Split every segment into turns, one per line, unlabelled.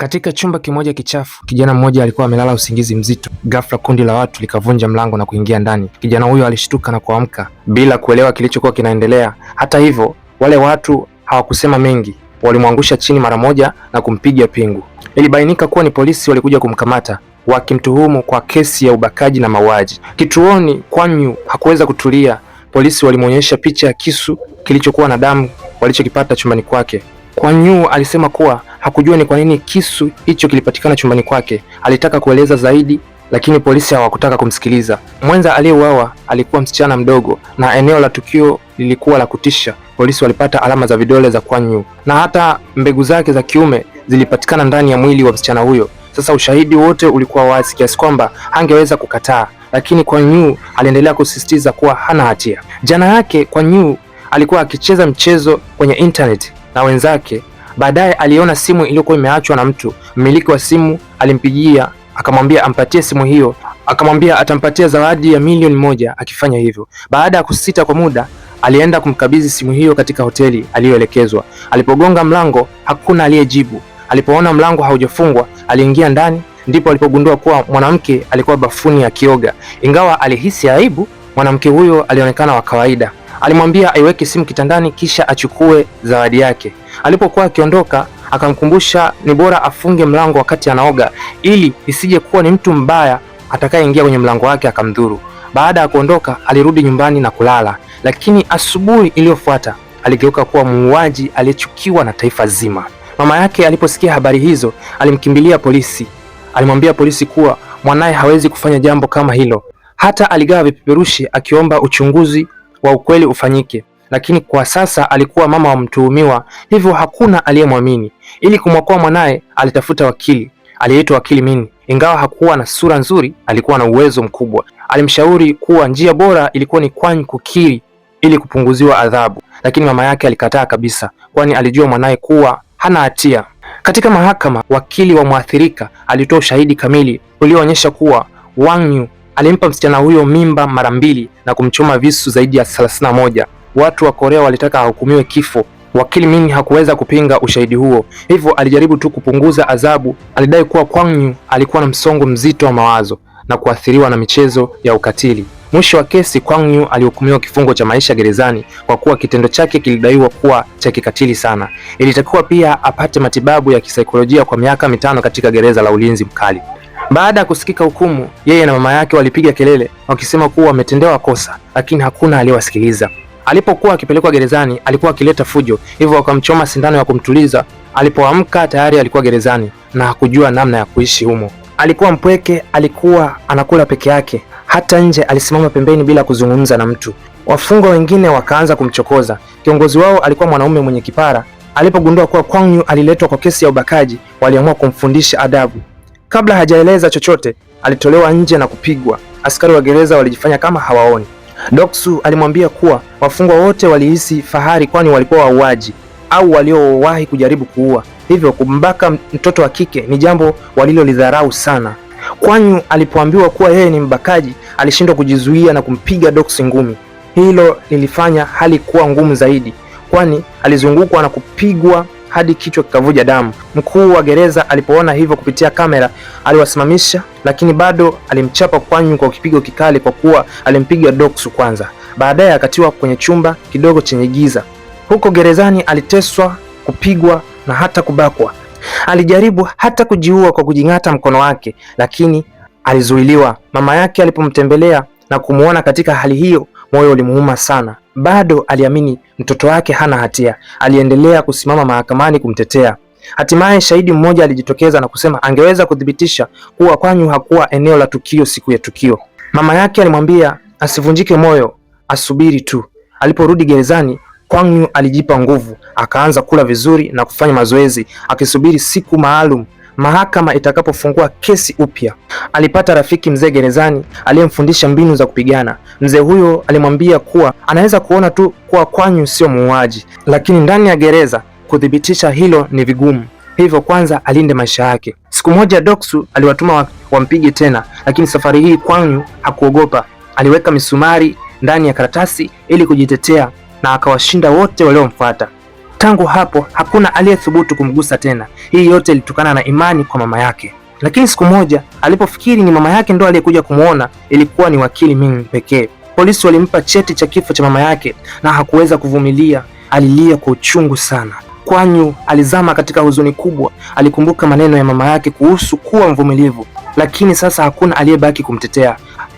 Katika chumba kimoja kichafu, kijana mmoja alikuwa amelala usingizi mzito. Ghafla kundi la watu likavunja mlango na kuingia ndani. Kijana huyo alishtuka na kuamka bila kuelewa kilichokuwa kinaendelea. Hata hivyo, wale watu hawakusema mengi, walimwangusha chini mara moja na kumpiga pingu. Ilibainika kuwa ni polisi walikuja kumkamata wakimtuhumu kwa kesi ya ubakaji na mauaji. Kituoni, Kwanyu hakuweza kutulia. Polisi walimwonyesha picha ya kisu kilichokuwa na damu walichokipata chumbani kwake. Kwanyu alisema kuwa hakujua ni kwa nini kisu hicho kilipatikana chumbani kwake. Alitaka kueleza zaidi, lakini polisi hawakutaka kumsikiliza. Mwenza aliyeuawa alikuwa msichana mdogo na eneo la tukio lilikuwa la kutisha. Polisi walipata alama za vidole za Kwanyu na hata mbegu zake za kiume zilipatikana ndani ya mwili wa msichana huyo. Sasa ushahidi wote ulikuwa wazi kiasi kwamba hangeweza kukataa, lakini Kwanyu aliendelea kusisitiza kuwa hana hatia. Jana yake Kwanyu alikuwa akicheza mchezo kwenye internet na wenzake. Baadaye aliona simu iliyokuwa imeachwa na mtu. Mmiliki wa simu alimpigia akamwambia ampatie simu hiyo, akamwambia atampatia zawadi ya 1,000,000 akifanya hivyo. Baada ya kusita kwa muda, alienda kumkabidhi simu hiyo katika hoteli aliyoelekezwa. Alipogonga mlango, hakuna aliyejibu. Alipoona mlango haujafungwa, aliingia ndani, ndipo alipogundua kuwa mwanamke alikuwa bafuni akioga. Ingawa alihisi aibu, mwanamke huyo alionekana wa kawaida. Alimwambia aiweke simu kitandani kisha achukue zawadi yake. Alipokuwa akiondoka, akamkumbusha ni bora afunge mlango wakati anaoga ili isije kuwa ni mtu mbaya atakayeingia kwenye mlango wake akamdhuru. Baada ya kuondoka, alirudi nyumbani na kulala, lakini asubuhi iliyofuata aligeuka kuwa muuaji aliyechukiwa na taifa zima. Mama yake aliposikia habari hizo, alimkimbilia polisi. Alimwambia polisi kuwa mwanaye hawezi kufanya jambo kama hilo. Hata aligawa vipeperushi akiomba uchunguzi wa ukweli ufanyike, lakini kwa sasa alikuwa mama wa mtuhumiwa, hivyo hakuna aliyemwamini. Ili kumwokoa mwanaye, alitafuta wakili aliyeitwa wakili Min. Ingawa hakuwa na sura nzuri, alikuwa na uwezo mkubwa. Alimshauri kuwa njia bora ilikuwa ni Kwany kukiri ili kupunguziwa adhabu, lakini mama yake alikataa kabisa, kwani alijua mwanaye kuwa hana hatia. Katika mahakama, wakili wa mwathirika alitoa ushahidi kamili ulioonyesha kuwa Wang Yu alimpa msichana huyo mimba mara mbili na kumchoma visu zaidi ya 31. Watu wa Korea walitaka ahukumiwe kifo. Wakili Min hakuweza kupinga ushahidi huo, hivyo alijaribu tu kupunguza adhabu. Alidai kuwa Kwang Yu alikuwa na msongo mzito wa mawazo na kuathiriwa na michezo ya ukatili. Mwisho wa kesi, Kwang Yu alihukumiwa kifungo cha maisha gerezani kwa kuwa kitendo chake kilidaiwa kuwa cha kikatili sana. Ilitakiwa pia apate matibabu ya kisaikolojia kwa miaka 5 katika gereza la ulinzi mkali. Baada ya kusikika hukumu, yeye na mama yake walipiga kelele wakisema kuwa wametendewa kosa, lakini hakuna aliyewasikiliza. Alipokuwa akipelekwa gerezani, alikuwa akileta fujo, hivyo wakamchoma sindano ya kumtuliza. Alipoamka tayari alikuwa gerezani na hakujua namna ya kuishi humo. Alikuwa mpweke, alikuwa anakula peke yake, hata nje alisimama pembeni bila kuzungumza na mtu. Wafungwa wengine wakaanza kumchokoza. Kiongozi wao alikuwa mwanaume mwenye kipara. Alipogundua kuwa Kwang Yu aliletwa kwa kesi ya ubakaji, waliamua kumfundisha adabu. Kabla hajaeleza chochote, alitolewa nje na kupigwa. Askari wa gereza walijifanya kama hawaoni. Doksu alimwambia kuwa wafungwa wote walihisi fahari, kwani walikuwa wauaji au waliowahi kujaribu kuua, hivyo kumbaka mtoto wa kike ni jambo walilolidharau sana. Kwanyu alipoambiwa kuwa yeye ni mbakaji, alishindwa kujizuia na kumpiga Doksu ngumi. Hilo lilifanya hali kuwa ngumu zaidi, kwani alizungukwa na kupigwa hadi kichwa kikavuja damu. Mkuu wa gereza alipoona hivyo kupitia kamera aliwasimamisha, lakini bado alimchapa Kwanyu kwa kipigo kikali kwa kuwa alimpiga Doksu kwanza. Baadaye akatiwa kwenye chumba kidogo chenye giza. Huko gerezani aliteswa, kupigwa na hata kubakwa. Alijaribu hata kujiua kwa kujing'ata mkono wake, lakini alizuiliwa. Mama yake alipomtembelea na kumuona katika hali hiyo, moyo ulimuuma sana. Bado aliamini mtoto wake hana hatia. Aliendelea kusimama mahakamani kumtetea. Hatimaye shahidi mmoja alijitokeza na kusema angeweza kuthibitisha kuwa Kwanyu hakuwa eneo la tukio siku ya tukio. Mama yake alimwambia asivunjike moyo, asubiri tu. Aliporudi gerezani, Kwangyu alijipa nguvu, akaanza kula vizuri na kufanya mazoezi, akisubiri siku maalum mahakama itakapofungua kesi upya. Alipata rafiki mzee gerezani aliyemfundisha mbinu za kupigana. Mzee huyo alimwambia kuwa anaweza kuona tu kuwa Kwanyu sio muuaji, lakini ndani ya gereza kuthibitisha hilo ni vigumu, hivyo kwanza alinde maisha yake. Siku moja Doksu aliwatuma wampige tena, lakini safari hii Kwanyu hakuogopa. Aliweka misumari ndani ya karatasi ili kujitetea na akawashinda wote waliomfuata. Tangu hapo hakuna aliyethubutu kumgusa tena. Hii yote ilitokana na imani kwa mama yake. Lakini siku moja alipofikiri ni mama yake ndo aliyekuja kumwona, ilikuwa ni wakili Ming pekee. Polisi walimpa cheti cha kifo cha mama yake na hakuweza kuvumilia, alilia kwa uchungu sana. Kwanyu alizama katika huzuni kubwa. Alikumbuka maneno ya mama yake kuhusu kuwa mvumilivu, lakini sasa hakuna aliyebaki kumtetea.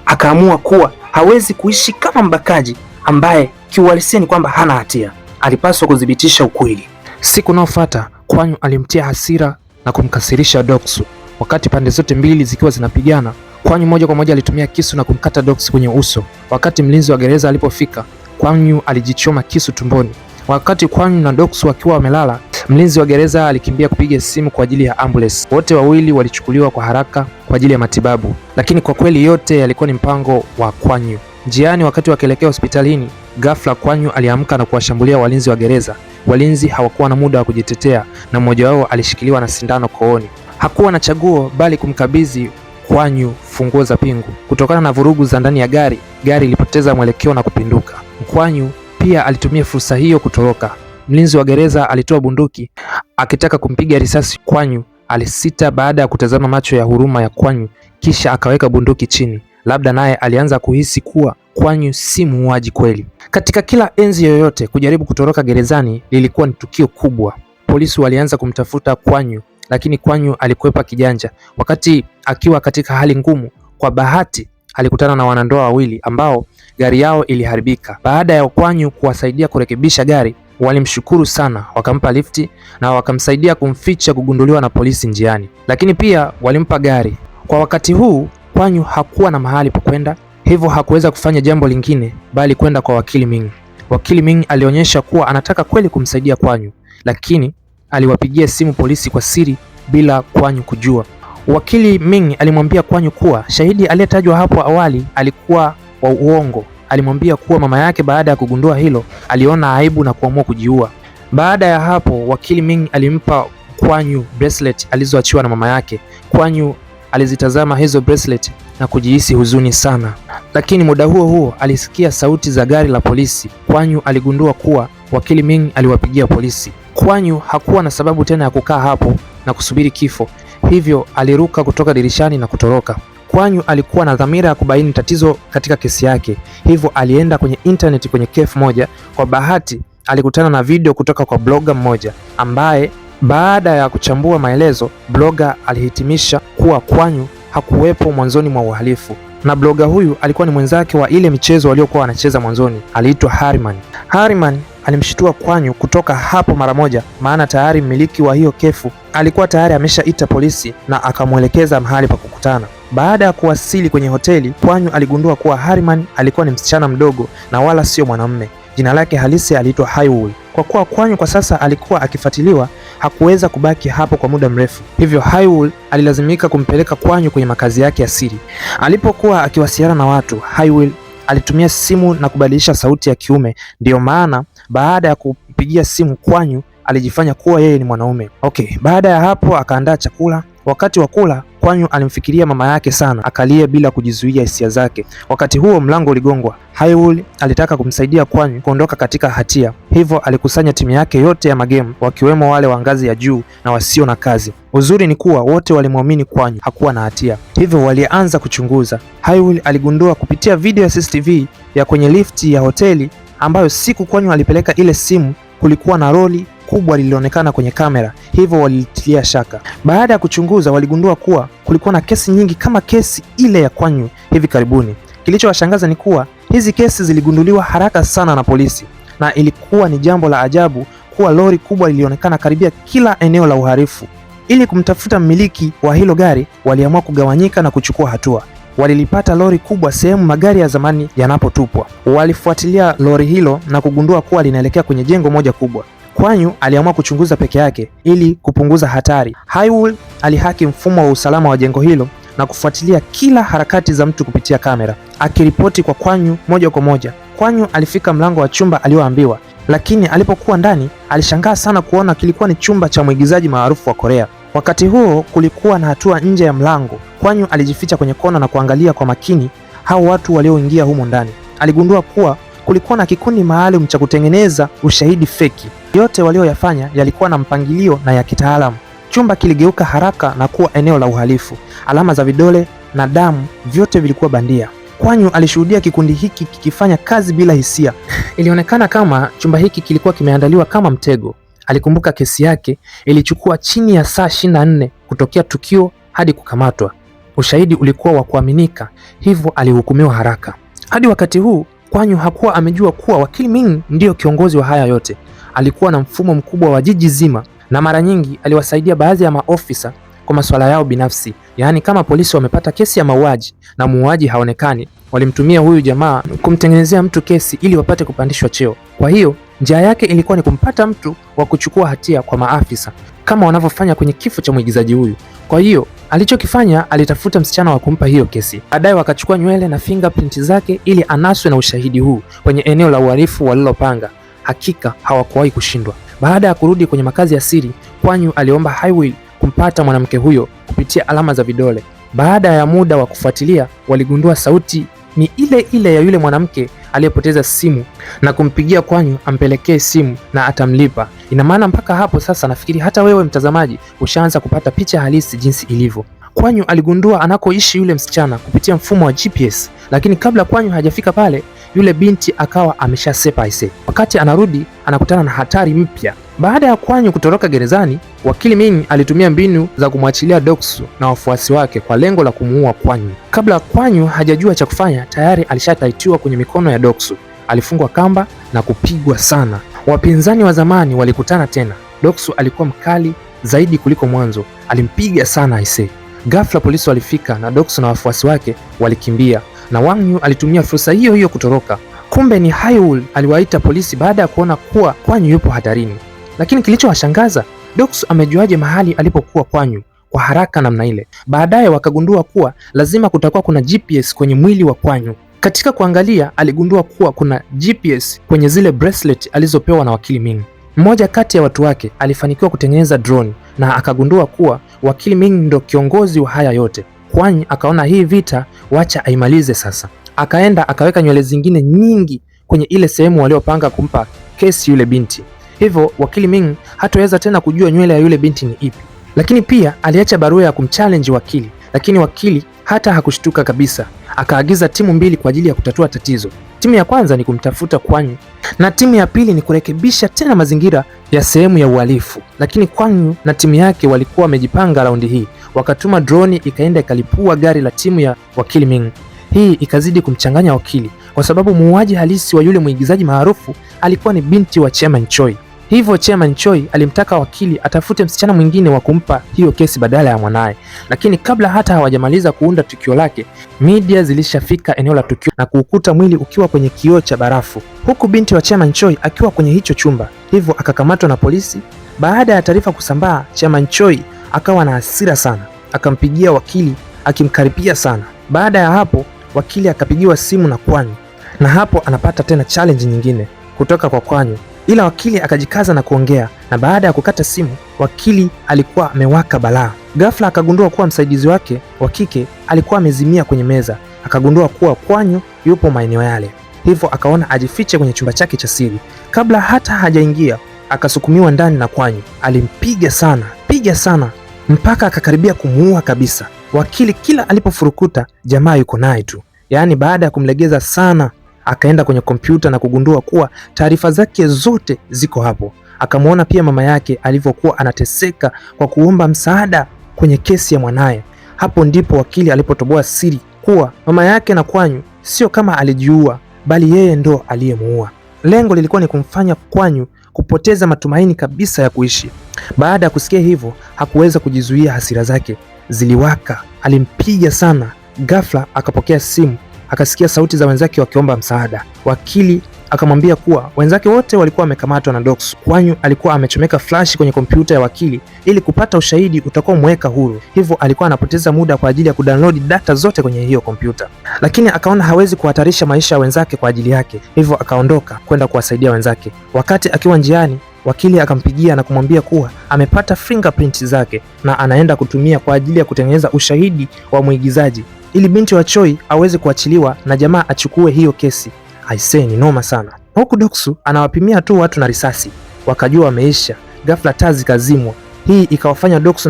Akaamua kuwa hawezi kuishi kama mbakaji ambaye kiuhalisia ni kwamba hana hatia. Alipaswa kuthibitisha ukweli. Siku inayofuata Kwanyu alimtia hasira na kumkasirisha Doksu. Wakati pande zote mbili zikiwa zinapigana, Kwanyu moja kwa moja alitumia kisu na kumkata Doksu kwenye uso. Wakati mlinzi wa gereza alipofika, Kwanyu alijichoma kisu tumboni. Wakati Kwanyu na Doksu wakiwa wamelala, mlinzi wa gereza alikimbia kupiga simu kwa ajili ya ambulance. Wote wawili walichukuliwa kwa haraka kwa ajili ya matibabu, lakini kwa kweli yote yalikuwa ni mpango wa Kwanyu. Njiani, wakati wakielekea hospitalini, ghafla Kwanyu aliamka na kuwashambulia walinzi wa gereza. Walinzi hawakuwa na muda wa kujitetea na mmoja wao alishikiliwa na sindano kooni. Hakuwa na chaguo bali kumkabidhi Kwanyu funguo za pingu. Kutokana na vurugu za ndani ya gari, gari ilipoteza mwelekeo na kupinduka. Kwanyu pia alitumia fursa hiyo kutoroka. Mlinzi wa gereza alitoa bunduki akitaka kumpiga risasi Kwanyu. Alisita baada ya kutazama macho ya huruma ya Kwanyu, kisha akaweka bunduki chini. Labda naye alianza kuhisi kuwa Kwanyu si muuaji kweli. Katika kila enzi yoyote, kujaribu kutoroka gerezani lilikuwa ni tukio kubwa. Polisi walianza kumtafuta Kwanyu, lakini Kwanyu alikwepa kijanja. Wakati akiwa katika hali ngumu, kwa bahati alikutana na wanandoa wawili ambao gari yao iliharibika. Baada ya Kwanyu kuwasaidia kurekebisha gari, walimshukuru sana, wakampa lifti na wakamsaidia kumficha kugunduliwa na polisi njiani, lakini pia walimpa gari. Kwa wakati huu Kwanyu hakuwa na mahali pa kwenda, hivyo hakuweza kufanya jambo lingine bali kwenda kwa wakili Ming. Wakili Ming alionyesha kuwa anataka kweli kumsaidia Kwanyu, lakini aliwapigia simu polisi kwa siri bila Kwanyu kujua. Wakili Ming alimwambia Kwanyu kuwa shahidi aliyetajwa hapo awali alikuwa wa uongo. Alimwambia kuwa mama yake baada ya kugundua hilo aliona aibu na kuamua kujiua. Baada ya hapo, wakili Ming alimpa Kwanyu bracelet alizoachiwa na mama yake. Kwanyu alizitazama hizo bracelet na kujihisi huzuni sana, lakini muda huo huo alisikia sauti za gari la polisi. Kwanyu aligundua kuwa wakili Ming aliwapigia polisi. Kwanyu hakuwa na sababu tena ya kukaa hapo na kusubiri kifo, hivyo aliruka kutoka dirishani na kutoroka. Kwanyu alikuwa na dhamira ya kubaini tatizo katika kesi yake, hivyo alienda kwenye internet kwenye cafe moja. Kwa bahati alikutana na video kutoka kwa blogger mmoja ambaye baada ya kuchambua maelezo, blogger alihitimisha kuwa Kwanyu hakuwepo mwanzoni mwa uhalifu, na bloga huyu alikuwa ni mwenzake wa ile michezo waliokuwa wanacheza mwanzoni, aliitwa Harriman. Harriman alimshitua Kwanyu kutoka hapo mara moja, maana tayari mmiliki wa hiyo kefu alikuwa tayari ameshaita polisi na akamwelekeza mahali pa kukutana. Baada ya kuwasili kwenye hoteli, Kwanyu aligundua kuwa Harriman alikuwa ni msichana mdogo na wala sio mwanamume. Jina lake halisi aliitwa Highwood. Kwa kuwa Kwanyu kwa sasa alikuwa akifuatiliwa, hakuweza kubaki hapo kwa muda mrefu, hivyo Highwood alilazimika kumpeleka Kwanyu kwenye makazi yake ya siri. Alipokuwa akiwasiliana na watu, Highwood alitumia simu na kubadilisha sauti ya kiume. Ndiyo maana baada ya kumpigia simu Kwanyu alijifanya kuwa yeye ni mwanaume. Okay, baada ya hapo akaandaa chakula. Wakati wa kula, Kwanyu alimfikiria mama yake sana, akalia bila kujizuia hisia zake. Wakati huo mlango uligongwa. Highwood alitaka kumsaidia Kwanyu kuondoka katika hatia, hivyo alikusanya timu yake yote ya magemu, wakiwemo wale wa ngazi ya juu na wasio na kazi. Uzuri ni kuwa wote walimwamini Kwanyu hakuwa na hatia, hivyo walianza kuchunguza. Highwood aligundua kupitia video ya CCTV ya kwenye lifti ya hoteli ambayo siku Kwanyu alipeleka ile simu, kulikuwa na roli kubwa lilionekana kwenye kamera, hivyo walilitilia shaka. Baada ya kuchunguza, waligundua kuwa kulikuwa na kesi nyingi kama kesi ile ya Kwanyu hivi karibuni. Kilichowashangaza ni kuwa hizi kesi ziligunduliwa haraka sana na polisi, na ilikuwa ni jambo la ajabu kuwa lori kubwa lilionekana karibia kila eneo la uhalifu. Ili kumtafuta mmiliki wa hilo gari, waliamua kugawanyika na kuchukua hatua. Walilipata lori kubwa sehemu magari ya zamani yanapotupwa. Walifuatilia lori hilo na kugundua kuwa linaelekea kwenye jengo moja kubwa. Kwanyu aliamua kuchunguza peke yake ili kupunguza hatari. Highwood alihaki mfumo wa usalama wa jengo hilo na kufuatilia kila harakati za mtu kupitia kamera, akiripoti kwa Kwanyu moja kwa moja. Kwanyu alifika mlango wa chumba aliyoambiwa, lakini alipokuwa ndani alishangaa sana kuona kilikuwa ni chumba cha mwigizaji maarufu wa Korea. Wakati huo kulikuwa na hatua nje ya mlango. Kwanyu alijificha kwenye kona na kuangalia kwa makini hao watu walioingia humo ndani. Aligundua kuwa Kulikuwa na kikundi maalum cha kutengeneza ushahidi feki. Yote walioyafanya yalikuwa na mpangilio na ya kitaalamu. Chumba kiligeuka haraka na kuwa eneo la uhalifu. Alama za vidole na damu vyote vilikuwa bandia. Kwanyu alishuhudia kikundi hiki kikifanya kazi bila hisia. Ilionekana kama chumba hiki kilikuwa kimeandaliwa kama mtego. Alikumbuka kesi yake ilichukua chini ya saa 24 kutokea tukio hadi kukamatwa. Ushahidi ulikuwa wa kuaminika, hivyo alihukumiwa haraka. Hadi wakati huu Kwanyu hakuwa amejua kuwa Wakili Ming ndiyo kiongozi wa haya yote. Alikuwa na mfumo mkubwa wa jiji zima na mara nyingi aliwasaidia baadhi ya maofisa kwa masuala yao binafsi. Yaani, kama polisi wamepata kesi ya mauaji na muuaji haonekani, walimtumia huyu jamaa kumtengenezea mtu kesi ili wapate kupandishwa cheo. Kwa hiyo njia yake ilikuwa ni kumpata mtu wa kuchukua hatia kwa maafisa kama wanavyofanya kwenye kifo cha mwigizaji huyu. Kwa hiyo alichokifanya, alitafuta msichana wa kumpa hiyo kesi. Baadaye wakachukua nywele na fingerprint zake ili anaswe na ushahidi huu kwenye eneo la uhalifu walilopanga. Hakika hawakuwahi kushindwa. Baada ya kurudi kwenye makazi ya siri, Kwanyu aliomba Highway kumpata mwanamke huyo kupitia alama za vidole. Baada ya muda wa kufuatilia, waligundua sauti ni ile ile ya yule mwanamke aliyepoteza simu na kumpigia Kwanyu ampelekee simu na atamlipa. Ina maana mpaka hapo sasa nafikiri hata wewe mtazamaji ushaanza kupata picha halisi jinsi ilivyo. Kwanyu aligundua anakoishi yule msichana kupitia mfumo wa GPS, lakini kabla Kwanyu hajafika pale, yule binti akawa ameshasepa aise. Wakati anarudi anakutana na hatari mpya. Baada ya Kwanyu kutoroka gerezani, Wakili Ming alitumia mbinu za kumwachilia Doksu na wafuasi wake kwa lengo la kumuua Kwanyu. Kabla Kwanyu hajajua cha kufanya, tayari alishataitiwa kwenye mikono ya Doksu. Alifungwa kamba na kupigwa sana. Wapinzani wa zamani walikutana tena. Doksu alikuwa mkali zaidi kuliko mwanzo, alimpiga sana aise. Ghafla polisi walifika na Doksu na wafuasi wake walikimbia, na Wang Yu alitumia fursa hiyo hiyo kutoroka. Kumbe ni Haiwul aliwaita polisi baada ya kuona kuwa Kwanyu yupo hatarini. Lakini kilichowashangaza, Doksu amejuaje mahali alipokuwa Kwanyu kwa haraka namna ile? Baadaye wakagundua kuwa lazima kutakuwa kuna GPS kwenye mwili wa Kwanyu. Katika kuangalia, aligundua kuwa kuna GPS kwenye zile bracelet alizopewa na Wakili Ming. Mmoja kati ya watu wake alifanikiwa kutengeneza drone na akagundua kuwa Wakili Ming ndo kiongozi wa haya yote. Kwanyu akaona hii vita wacha aimalize sasa. Akaenda akaweka nywele zingine nyingi kwenye ile sehemu waliopanga kumpa kesi yule binti. Hivyo Wakili Ming hataweza tena kujua nywele ya yule binti ni ipi. Lakini pia aliacha barua ya kumchallenge wakili, lakini wakili hata hakushtuka kabisa. Akaagiza timu mbili kwa ajili ya kutatua tatizo. Timu ya kwanza ni kumtafuta Kwanyu na timu ya pili ni kurekebisha tena mazingira ya sehemu ya uhalifu. Lakini Kwanyu na timu yake walikuwa wamejipanga raundi hii, wakatuma droni ikaenda ikalipua gari la timu ya Wakili Ming. Hii ikazidi kumchanganya wakili, kwa sababu muuaji halisi wa yule mwigizaji maarufu alikuwa ni binti wa Chairman Choi. Hivyo Chairman Choi alimtaka wakili atafute msichana mwingine wa kumpa hiyo kesi badala ya mwanaye. Lakini kabla hata hawajamaliza kuunda tukio lake, media zilishafika eneo la tukio na kuukuta mwili ukiwa kwenye kioo cha barafu, huku binti wa Chairman Choi akiwa kwenye hicho chumba. Hivyo akakamatwa na polisi. Baada ya taarifa kusambaa, Chairman Choi akawa na hasira sana, akampigia wakili akimkaripia sana. Baada ya hapo, wakili akapigiwa simu na Kwanyu, na hapo anapata tena challenge nyingine kutoka kwa Kwanyu, ila wakili akajikaza na kuongea, na baada ya kukata simu, wakili alikuwa amewaka balaa. Ghafla akagundua kuwa msaidizi wake wa kike alikuwa amezimia kwenye meza. Akagundua kuwa Kwanyu yupo maeneo yale, hivyo akaona ajifiche kwenye chumba chake cha siri. Kabla hata hajaingia, akasukumiwa ndani na Kwanyu. Alimpiga sana piga sana mpaka akakaribia kumuua kabisa. Wakili kila alipofurukuta, jamaa yuko naye tu. Yaani, baada ya kumlegeza sana, akaenda kwenye kompyuta na kugundua kuwa taarifa zake zote ziko hapo. Akamwona pia mama yake alivyokuwa anateseka kwa kuomba msaada kwenye kesi ya mwanaye. Hapo ndipo wakili alipotoboa siri kuwa mama yake na Kwanyu sio kama alijiua, bali yeye ndo aliyemuua. Lengo lilikuwa ni kumfanya Kwanyu kupoteza matumaini kabisa ya kuishi. Baada ya kusikia hivyo, hakuweza kujizuia, hasira zake ziliwaka. Alimpiga sana. Ghafla akapokea simu, akasikia sauti za wenzake wakiomba msaada. Wakili akamwambia kuwa wenzake wote walikuwa wamekamatwa na Dox. Kwanyu alikuwa amechomeka flash kwenye kompyuta ya wakili ili kupata ushahidi utakaomweka huru, hivyo alikuwa anapoteza muda kwa ajili ya kudownload data zote kwenye hiyo kompyuta, lakini akaona hawezi kuhatarisha maisha ya wenzake kwa ajili yake, hivyo akaondoka kwenda kuwasaidia wenzake. Wakati akiwa njiani, wakili akampigia na kumwambia kuwa amepata fingerprint zake na anaenda kutumia kwa ajili ya kutengeneza ushahidi wa mwigizaji ili binti wa Choi aweze kuachiliwa na jamaa achukue hiyo kesi. Aisee, ni noma sana. Huku Doksu anawapimia tu watu na risasi, wakajua wameisha. Ghafla taa zikazimwa. Hii ikawafanya Doksu na